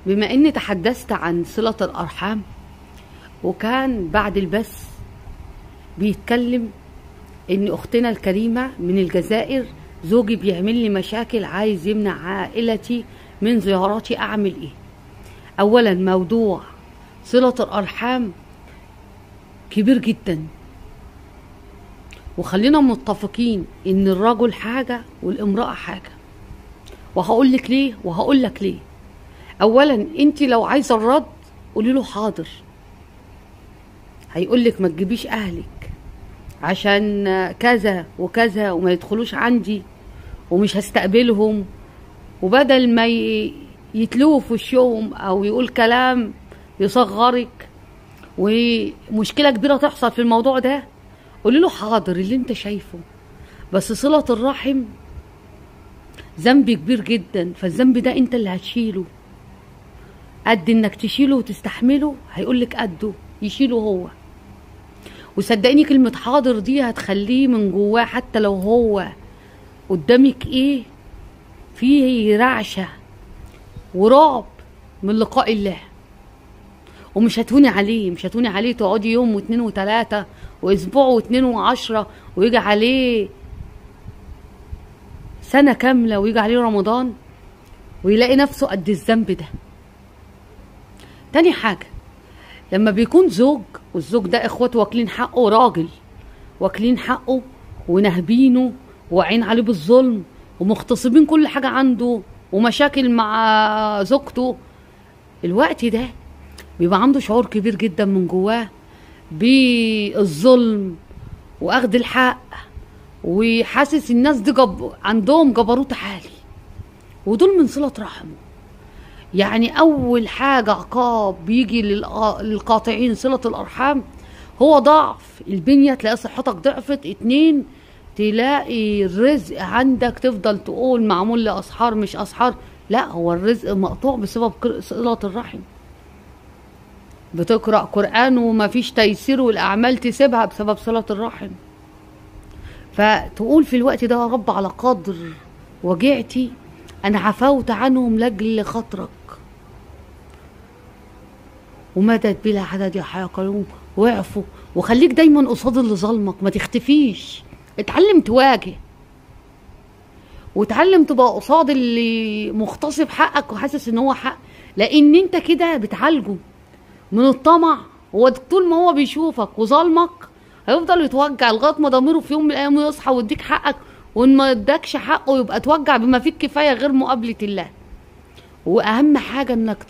بما اني تحدثت عن صلة الارحام، وكان بعد البث بيتكلم ان اختنا الكريمة من الجزائر، زوجي بيعمل لي مشاكل، عايز يمنع عائلتي من زياراتي، اعمل ايه؟ اولا موضوع صلة الارحام كبير جدا، وخلينا متفقين ان الرجل حاجة والامرأة حاجة، وهقول لك ليه وهقول لك ليه. اولا انت لو عايزة الرد قولي له حاضر، هيقول لك ما تجيبيش اهلك عشان كذا وكذا وما يدخلوش عندي ومش هستقبلهم، وبدل ما يتلوه في وشهم او يقول كلام يصغرك ومشكلة كبيرة تحصل في الموضوع ده، قولي له حاضر اللي انت شايفه، بس صلة الرحم ذنب كبير جدا، فالذنب ده انت اللي هتشيله، قد انك تشيله وتستحمله هيقولك قده يشيله هو. وصدقيني كلمة حاضر دي هتخليه من جواه حتى لو هو قدامك ايه فيه رعشة ورعب من لقاء الله، ومش هتهوني عليه، مش هتهوني عليه تقعدي يوم واتنين وتلاتة واسبوع واتنين وعشرة ويجي عليه سنة كاملة ويجي عليه رمضان ويلاقي نفسه قد الذنب ده. تاني حاجة، لما بيكون زوج والزوج ده اخواته واكلين حقه، راجل واكلين حقه ونهبينه وعين عليه بالظلم ومغتصبين كل حاجة عنده ومشاكل مع زوجته، الوقت ده بيبقى عنده شعور كبير جدا من جواه بالظلم واخد الحق، وحاسس الناس دي عندهم جبروت عالي، ودول من صلة رحمه. يعني اول حاجة عقاب بيجي للقاطعين صلة الارحام هو ضعف البنية، تلاقي صحتك ضعفت. اتنين، تلاقي الرزق عندك تفضل تقول معمول لاسحار مش اسحار، لا هو الرزق مقطوع بسبب صلة الرحم. بتقرأ قرآن ومفيش تيسير والأعمال تسيبها بسبب صلة الرحم. فتقول في الوقت ده يا رب على قدر وجعتي أنا عفوت عنهم لأجل خاطرك، ومدد بلا عدد يا حي يا قيوم، واعفو وخليك دايما قصاد اللي ظلمك، ما تختفيش، اتعلم تواجه وتعلم تبقى قصاد اللي مغتصب حقك وحاسس ان هو حق، لان انت كده بتعالجه من الطمع. هو طول ما هو بيشوفك وظلمك هيفضل يتوجع لغاية ما ضميره في يوم من الايام يصحى ويديك حقك، وان ما ادكش حقه يبقى توجع بما فيه الكفاية غير مقابله الله. واهم حاجة انك